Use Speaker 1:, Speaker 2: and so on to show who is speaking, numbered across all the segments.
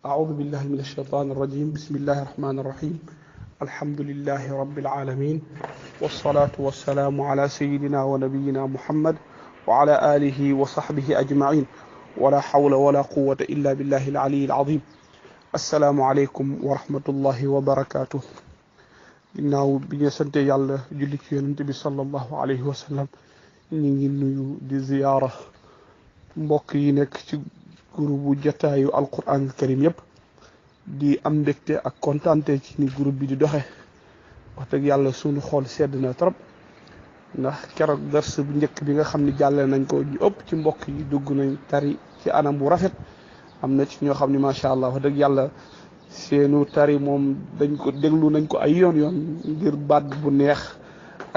Speaker 1: أعوذ بالله من الشيطان الرجيم بسم الله الرحمن الرحيم الحمد لله رب العالمين والصلاة والسلام على سيدنا ونبينا محمد وعلى آله وصحبه أجمعين ولا حول ولا قوة إلا بالله العلي العظيم السلام عليكم ورحمة الله وبركاته ginnaaw bi ñu sante yàlla julli ci yonent bi sallallahu alayhi wa sallam ñu ngi nuyu di ziyaara mbokk yi nekk ci groupe jataayu alquran karim yëpp di am mbégte ak kontaante ci ni groupe bi di doxe wax dëgg yàlla suñu xool sedd na trop ndax keroog dars bu njëkk bi nga xam ne jàlle nañ ko ñu ëpp ci mbokk yi dugg nañ tari ci anam bu rafet am na ci ñoo xam ne macha allah wax dëgg yàlla seenu tari moom dañ ko déglu nañ ko ay yoon ngir baat bu neex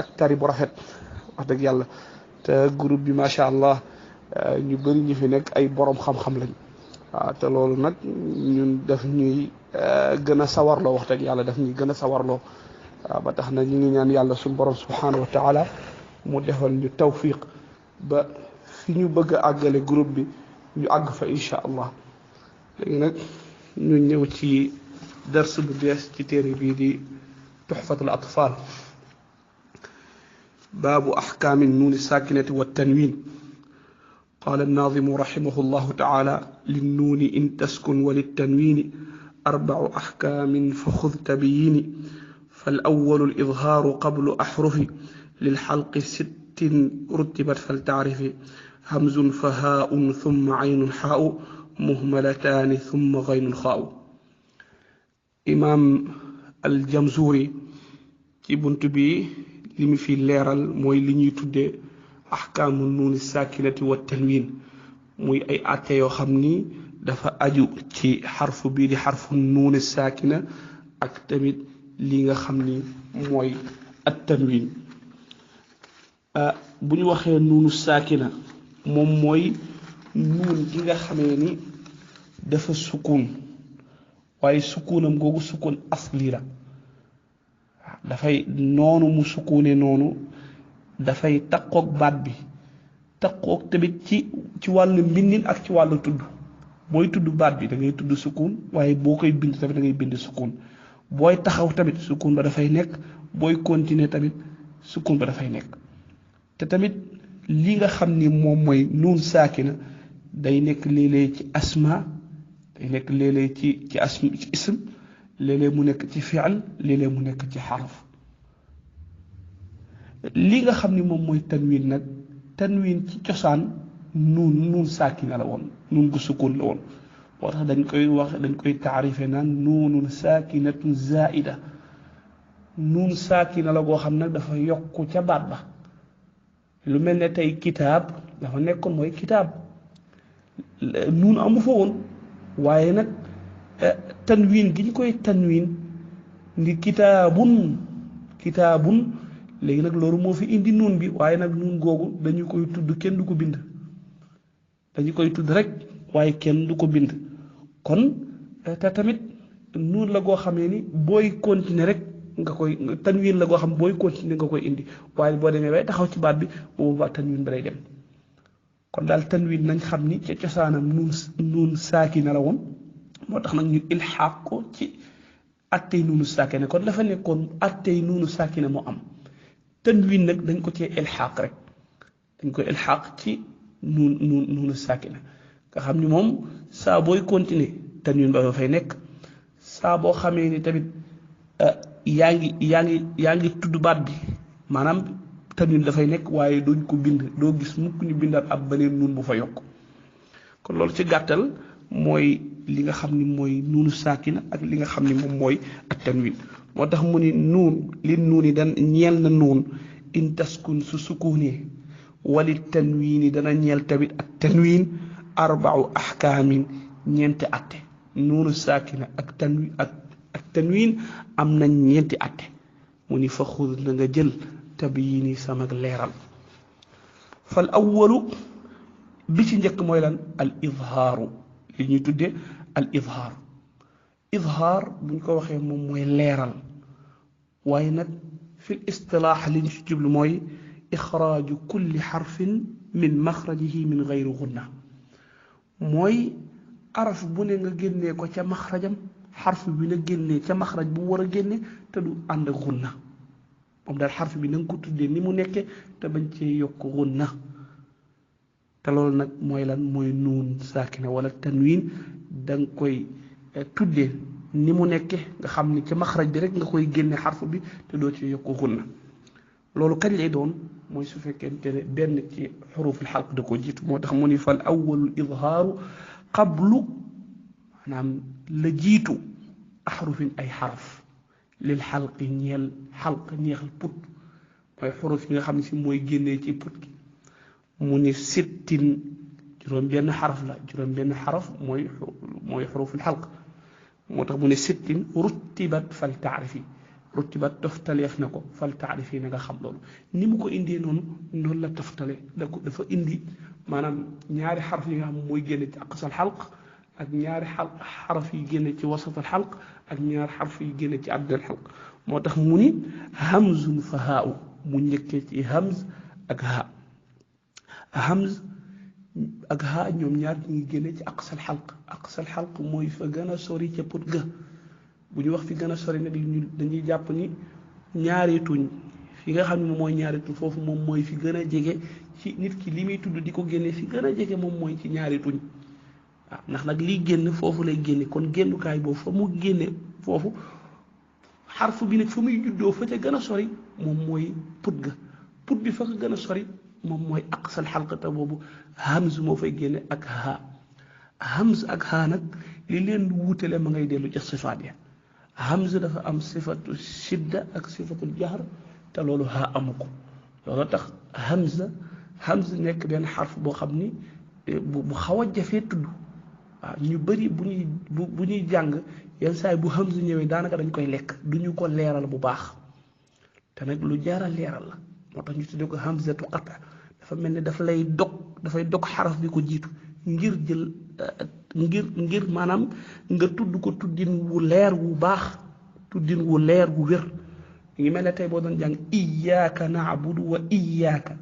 Speaker 1: ak tari bu rafet wax dëgg yàlla te groupe bi macha allah ñu bëri ñi fi nekk ay borom xam-xam lañ waaw te loolu nag ñun daf ñuy gën a sawarloo wax dëgg yàlla daf ñuy gën a sawarloo waaw ba tax na ñu ngi ñaan yàlla suñu borom subhanahu wa taala mu defal ñu tawfiq ba fi ñu bëgg a àggale groupe bi ñu àgg fa incha allah léegi nag ñu ñëw ci dars bu bees ci téere bii di tuxfatul atfal baabu axkaami nuuni sakinati wa tanwin قال الناظم رحمه الله تعالى للنون إن تسكن وللتنوين 4 أحكام فخذ تبيين فالأول الإظهار قبل أحرف للحلق 6 رتبت فلتعرف همز فهاء ثم عين حاء مهملتان ثم غين خاء إمام الجمزوري ci bunt bi li mu fi leeral mooy li ñuy tuddee axkaamu nuuni saakinati wa tanwin muy ay atte yoo xam ni dafa aju ci xarfu bii di xarfu nuuni saakina ak tamit li nga xam ni mooy at tanwin bu ñu waxee nuunu saakina moom mooy nuun gi nga xamee ni dafa sukun waaye sukunam googu sukun asli la dafay noonu mu sukune noonu dafay takkook baat bi takkook tamit ci wàllu mbindin ak ci wàllu tudd booy tudd baat bi da ngay tudd sukun waaye boo koy bind tamit da ngay bind sukun booy taxaw tamit sukun ba dafay nekk booy continuer tamit sukun ba dafay nekk te tamit li nga xam ni moom mooy nuun saakina day nekk léeg-léeg ci asma day nekk léeg-léeg ci ism léeg-léeg mu nekk ci fi'l léeg-léeg mu nekk ci xaraf li nga xam ni moom mooy tanwin nag tanwin ci cosaan nuun saakina la woon nuun gu sukun la woon moo tax dañ koy taarife naan nuunun saakinatun zaida nuun saakina la goo xam nag dafa yokku ca baat ba lu mel ne tey kitaab dafa nekkoon mooy kitaab nuun amu fa woon waaye nag tanwin gi ñu koy tanwin ndi kitaabun léegi nag loolu moo fi indi nuun bi waaye nag nuun googu dañu koy tudd kenn du ko bind dañu koy tudd rek waaye kenn du ko bind kon te tamit nuun la goo xamee ni booy continuer rek nga koy tanwin la goo xam booy continuer nga koy indi waaye boo demee bay taxaw ci baat bi boobu ba tanwin ba lay dem kon daal tanwin nañ xam ni ca cosaanam nuun saakina la woon moo tax nag ñu ilxaaq ko ci attey nuunu saakina kon dafa nekkoon attey nuunu saakina moo am tanwin nag dañ ko cee ilxaaq rek dañ koy ilxaaq ci nuunu saakina nga xam ni moom saa booy continuer tanwin ba fay nekk saa boo xamee ni tamit yaa ngi tudd baat bi maanaam tanwin dafay nekk waaye duñ ko bind doo gis mukk ñu bindaat ab beneen nuun bu fa yokk kon loolu ci gàttal mooy li nga xam ni mooy nuunu saakina ak li nga xam ni moom mooy ak tanwin moo tax mu ni nuun li nuun yi dan ñeel na nuun in taskun su sukunee wali tanwin yi dana ñeel tamit ak tanwin 4 ahkaamin ñeenti atte nuunu saakina ak tanwin am na ñeenti atte mu ni fa xud na nga jël tabyini sama leeral fal awwalu bi ci njëkk mooy lan al izhaaru li ñuy tuddee al izhaar buñ ko waxee moom mooy leeral waaye nag fil istilaax li ñu ci jublu mooy ixraaju kulli xarfin min maxrajihi min gayri gunna mooy araf bu ne nga génnee ko ca maxrajam xarf bi na génnee ca maxraj bu war a génne te du ànd ak gunna moom daal xarf bi na nga ko tuddee ni mu nekkee te bañ cee yokk gunna te loolu nag mooy lan mooy nuun saakina wala tanwin da nga koy tuddee ni mu nekke nga xam ni ca maxraj bi rek nga koy génne xarf bi te doo ci yokk gunna loolu kañ lay doon mooy su fekkente ne benn ci xuruful xalq da ko jiitu moo tax mu ni fal awwalul idhaaru qablu maanaam la jiitu axrufin ay xaraf lil xalqi ñeel xalq ñeexal put mooy xuruf yi nga xam ne si mooy génnee ci put gi mu ni sittin juróom benn xaraf la juróom benn xaraf mooy xuruful xalq moo tax mu ne sittin ruttibat fal taarifi ruttibat toftaleef na ko fal taarifi na nga xam loolu ni mu ko indee noonu la toftale dafa indi maanaam ñaari xaraf yi nga xam mooy génne ci aqsal xalq ak ñaari xaraf yi génne ci wasatal xalq ak ñaari xaraf yi génne ci addal xalq moo tax mu ni hamzun fa haa'u mu njëkkee ci hamz ak haa hamz ak haa ñoom ñaar ñu ngi génne ci aqsal xalq mooy fa gën a sori ca put ga bu ñu wax fi gën a sori nag dañuy jàpp ni ñaari tuñ fi nga xam ne moom mooy ñaari tuñ foofu moom mooy fi gën a jege ci nit ki li muy tudd di ko génne fi gën a jege moom mooy ci ñaari tuñ waaw ndax nag liy génn foofu lay génne kon génnukaay boobu fa mu génne foofu xarfu bi nag fa muy juddoo fa ca gën a sori moom mooy put ga put bi fa ko gën a sori moom mooy aqsal xalqata boobu hamz moo fay génne ak haa hamz ak haa nag li leen wuutale ma ngay dellu ca sifaat ya hamz dafa am sifatu shidda ak sifatul jahr te loolu haa amu ko loolu tax hamz nekk benn xarf boo xam ni bu xaw a jafee tudd waaw ñu bëri bu ñuy jàng yenn saa yi bu hamz ñëwee daanaka dañ koy lekk du ñu ko leeral bu baax te nag lu jaara leeral la moo tax ñu tuddee ko hamzatu qata dafa mel ni dafay dog xaraf bi ko jiitu ngir jël ngir maanaam nga tudd ko tuddin wu leer wu baax tuddin wu leer wu wér ngi mel ne tey boo doon jàng iyyaka na'budu wa iyyaka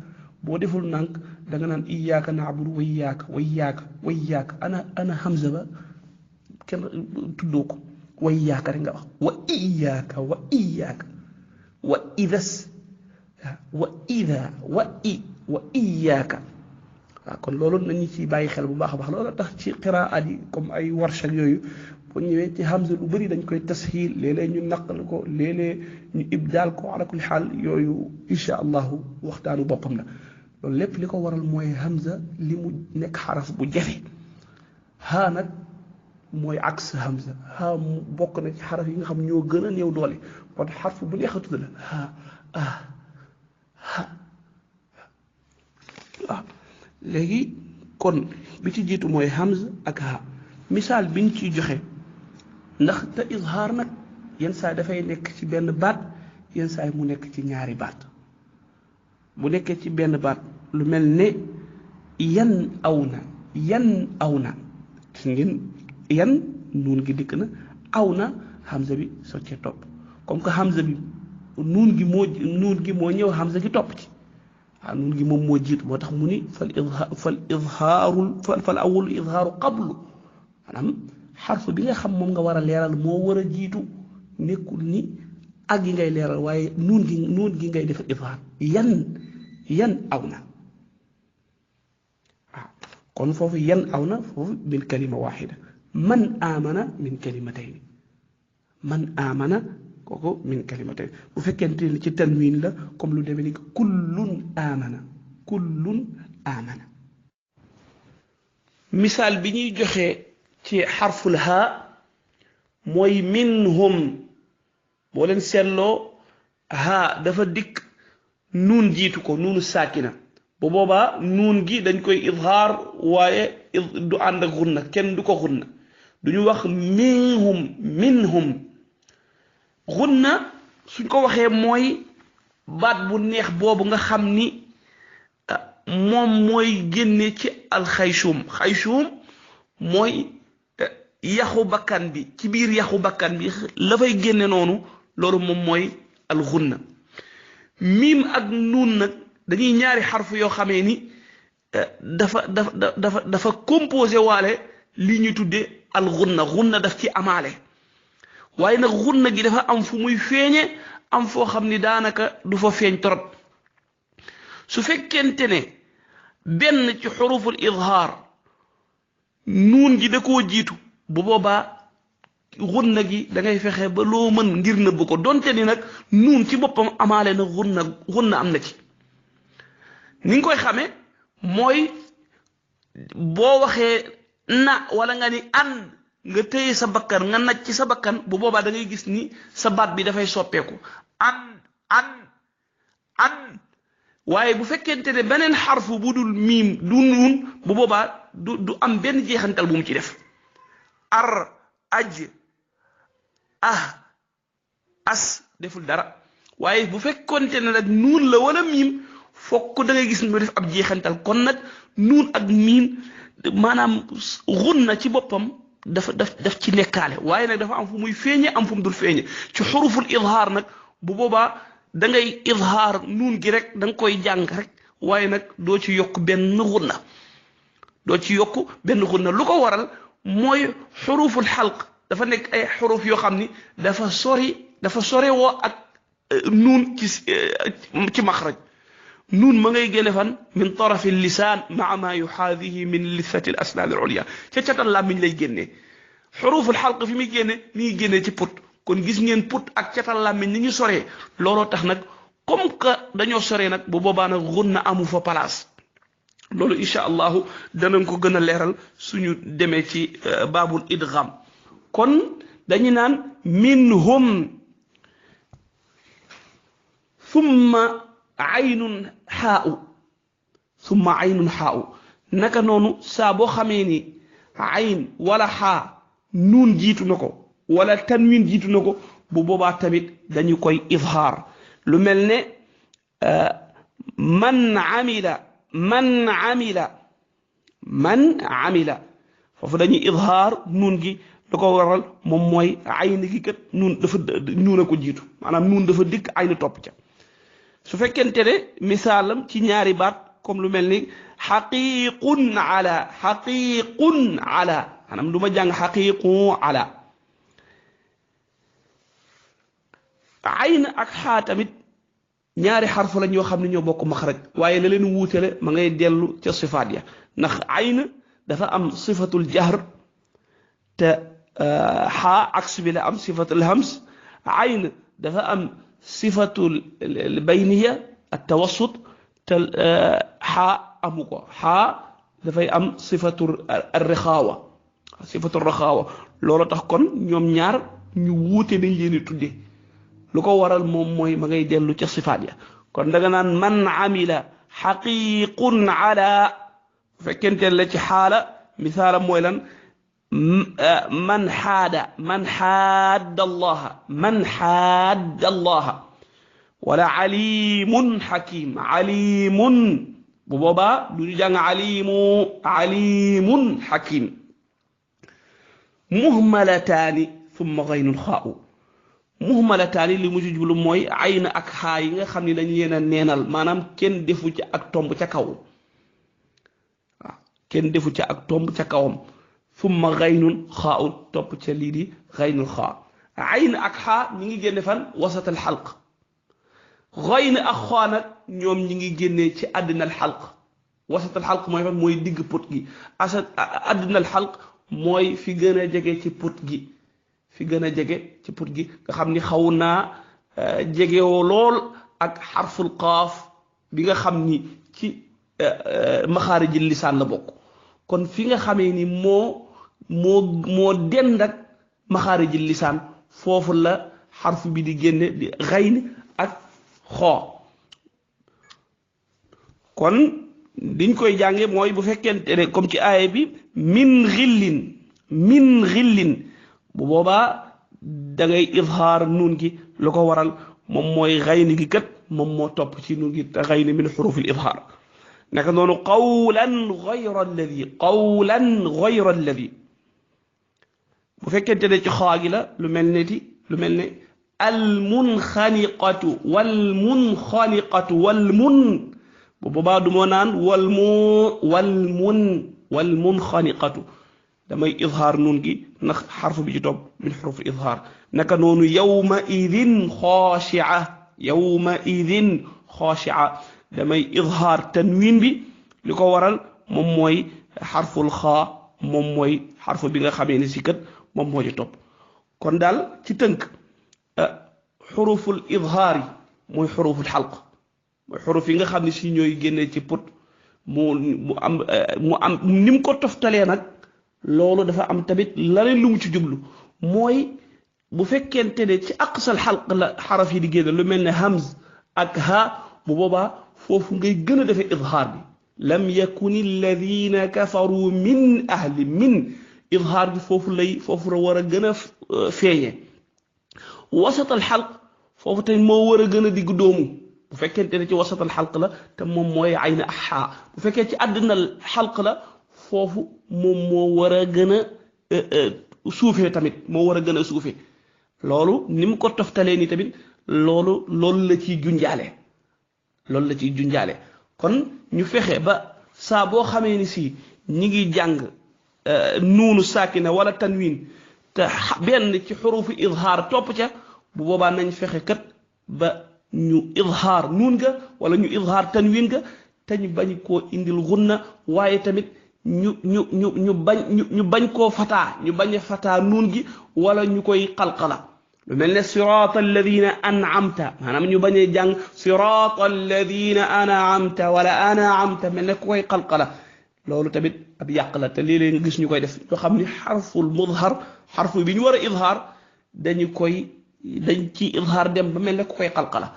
Speaker 1: boo deful nànk da nga naan iyyaka na'budu wa iyyaka ana hamza ba kenn tuddoo ko wa iyyaka rek nga wax wa iyyaka wa idas wa ida wa iyyaka waaw kon loolu nañu ci bàyyi xel bu baax a baax loolu tax ci qiraat yi comme ay warsh ak yooyu boo ñëwee ci hamza lu bëri dañ koy tasxiil léeg-léeg ñu naqal ko léeg-léeg ñu ibdaal ko ala kulli xaal yooyu insha allahu waxtaanu boppam la loolu lépp li ko waral mooy hamza li mu nekk xaraf bu jafe haa nag mooy aks hamza haa mu bokk na ci xaraf yi nga xam ñoo gën a néew doole moo tax xarf bu neex a tudd la haa waaw léegi kon bi ci jiitu mooy hamz ak haa misaal biñ ciy joxe ndax te izhaar nag yenn saa dafay nekk ci benn baat yenn saa mu nekk ci ñaari baat bu nekkee ci benn baat lu mel ne yan aw na gis ngeen yan nuun gi dikk na aw na hamza bi soo cee topp comme que hamza bi nuun gi moo ñëw hamza gi topp ci waaw nuun gi moom moo jiitu moo tax mu ni fal awwalu izhaaru qablu maanaam xarf bi nga xam moom nga war a leeral moo war a jiitu nekkul ni ak yi ngay leeral waaye nuun gi ngay def izhaar yan aw na waaw kon foofu yan aw na foofu min kalima waxida man amana min kalimatayni man amana kooku min kalimatayni bu fekkente ni ci tanwin la comme lu demee ni kullun amana misaal bi ñuy joxe ci xarful haa mooy minhum boo leen seetloo haa dafa dikk nuun jiitu ko nuunu saakina bu boobaa nuun gi dañ koy izhaar waaye du ànd ak xunna kenn du ko xunna du ñu wax minhum xunna suñ ko waxee mooy baat bu neex boobu nga xam ni moom mooy génne ci alxayshum mooy yaxu bakkan bi ci biir yaxu bakkan bi la fay génne noonu loolu moom mooy alxunna miim ak nuun nag dañuy ñaari xarfu yoo xamee ni dafa composé waale li ñu tudde al gunna daf ci amaale waaye nag gunna gi dafa am fu muy feeñe am foo xam ni daanaka du fa feeñ torop su fekkente ne benn ci xuruful izhaar nuun gi da koo jiitu bu boobaa gunna gi da ngay fexe ba loo mën ngir nëbb ko donte ni nag nuun ci boppam amaale na gunna am na ci ni nga koy xamee mooy boo waxee na wala nga ni an nga téye sa bakkan nga naj ci sa bakkan bu boobaa da ngay gis ni sa baat bi dafay soppeeku an waaye bu fekkente ne beneen xarfu bu dul miim du nuun bu boobaa du am benn jeexantal bu mu ci def ar aj as deful dara waaye bu fekkonte ne nag nuun la wala miim fokk da ngay gis mu def ab jeexantal kon nag nuun ak miim maanaam gunna ci boppam daf ci nekkaale waaye nag dafa am fu muy feeñe am fu mu dul feeñe ci xuruful izhaar nag bu boobaa da ngay izhaar nuun gi rek da nga koy jàng rek waaye nag doo ci yokk benn gunna lu ko waral mooy xuruful xalq dafa nekk ay xuruf yoo xam ni dafa sore woo ak nuun ci maxraj nuun ma ngay génne fan min tarafi lisaan maa ma yuxaadihi min lithati al asnaan al ulya ca catal làmmiñ lay génnee xuruful xalq fi muy génne mi ngi génnee ci put kon gis ngeen put ak catal làmmiñ ni ñu soree looloo tax nag comme que dañoo soree nag bu boobaa nag gunna amu fa place loolu incha allahu danañ ko gën a leeral suñu demee ci baabul idgham kon dañu naan minhum thumma aynun xaa'u naka noonu saa boo xamee ni ayn wala xaa nuun jiitu na ko wala tanwin jiitu na ko bu boobaa tamit dañu koy izhaar lu mel ne man amila foofu dañuy izhaar nuun gi da ko waral moom mooy ayn gi kat nuun a ko jiitu maanaam nuun dafa dikk ayn topp ca su fekkente ne misaalam ci ñaari baat comme lu mel ni xaqiqun ala maanaam du ma jàng xaqiqun ala ayn ak xaa tamit ñaari xarfu lañ yoo xam ne ñoo bokk maxraj waaye la leen wuutale ma ngay dellu ca sifaat ya ndax ayn dafa am sifatul jahr te xaa aks bi la am sifatul hams ayn dafa am sifatul bayniya at tawassut te xaa amu ko xaa dafay am sifatul raxaawa loolu tax kon ñoom ñaar ñu wuute nañ leen di tudde lu ko waral moom mooy ma ngay dellu ca sifaat ya kon danga naan man amila xaqiqun ala bu fekkente la ci xaala misaalam mooy lan man xaadda allaha wala alimun bu boobaa du ñu jàng alimun xakim muhmalataani thumma gaynun xaa'u muhmalataani li mu ci jublu mooy ayn ak xaa yi nga xam ne dañ leen a neenal maanaam kenn defu ci ak tomb ca kaw waaw kenn defu ca ak tomb ca kawam thumma gaynun xaa'u topp ca lii di gaynul xaa ayn ak xaa ñi ngi génne fan wasatal xalq gayn ak xaa nag ñoom ñi ngi génnee ci àddinal xalq wasatal xalq mooy fan mooy digg pot gi àddinal xalq mooy fi gën a jege ci pot gi nga xam ni xaw naa jegewoo lool ak xarful qaaf bi nga xam ni ci maxaariji lisaan la bokk kon fi nga xamee ni moo dend ak maxaariji lisaan foofu la xarf bi di génne di gayn ak xoo kon diñ koy jànge mooy bu fekkente ne comme ci aaya bi min xillin bu boobaa da ngay izhaar nuun gi lu ko waral moom mooy xayni gi kat moom moo topp ci nuun gi te xayni min xurufil izhaar naka noonu qawlan gayra alladi bu fekkente ne ci xaa gi la lu mel ne almunxaniqatu walmun bu boobaa du moo naan walmunxaniqatu damay izhaar nuun gi ndax xarfu bi ci topp min xuruf izhaar naka noonu yawma idin xaashia yawma idin xaashia damay izhaar tanwin bi li ko waral moom mooy xarful xaa moom mooy xarfu bi nga xamee ni si kat moom moo ci topp kon daal ci tënk xuruful izhaar yi mooy xuruful xalq mooy xuruf yi nga xam ne si ñooy génnee ci put mu am ni mu ko toftalee nag loolu dafa am tamit laneen lu mu ci jublu mooy bu fekkente ne ci aqsal xalq la xaraf yi di génne lu mel ne hamz ak ha bu boobaa foofu ngay gën a defee izhaar bi lam yakun alladina kafaru min ahli min izhaar bi foofu la war a gën a feeñe wasatal xalq foofu tamit moo war a gën a digg doomu bu fekkente ne ci wasatal xalq la te moom mooy ayna ak xaa bu fekkee ci àddinal xalq la foofu moom moo war a gën a suufee tamit moo war a gën a suufee loolu ni mu ko toftalee ni tamit loolu la ciy junjaale kon ñu fexe ba saa boo xamee ni si ñi ngi jàng nuunu saakina wala tanwin te benn ci xurufu izhaar topp ca bu boobaa nañ fexe kat ba ñu izhaar nuun ga wala ñu izhaar tanwin ga te ñu bañ koo indil gunna waaye tamit ñu bañ koo fataa ñu bañ a fataa nuun gi wala ñu koy qalqala lu mel ne siraata alladina an'amta maanaam ñu bañ a jàng siraata alladina an'amta wala an'amta mel ne ku koy qalqala loolu tamit ab yàq la te léeg-léeg nga gis ñu koy def ñoo xam ni xarful mudhar xarfu bi ñu war a izhaar dañ ci izhaar dem ba mel ne ku koy qalqala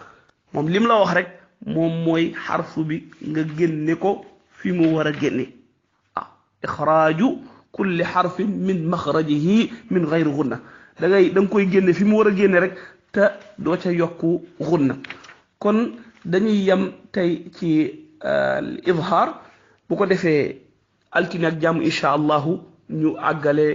Speaker 1: moom lim la wax rek moom mooy xarfu bi nga génne ko fi mu war a génne ixraaju kulli xarfin min maxrajihi min gayri gunna da nga koy génne fi mu war a génne rek te doo ca yokku gunna kon dañuy yem tey ci izhaar bu ko defee altine ak jàmm incha allahu ñu àggale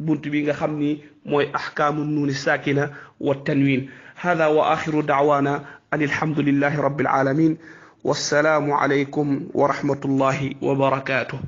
Speaker 1: bunt bi nga xam ni mooy axkaamu nuuni saakina wa tanwin hada wa axiru daawaana an alhamdulillahi rabbil alamin wassalaamu alaykum wa rahmatullahi wa barakatuh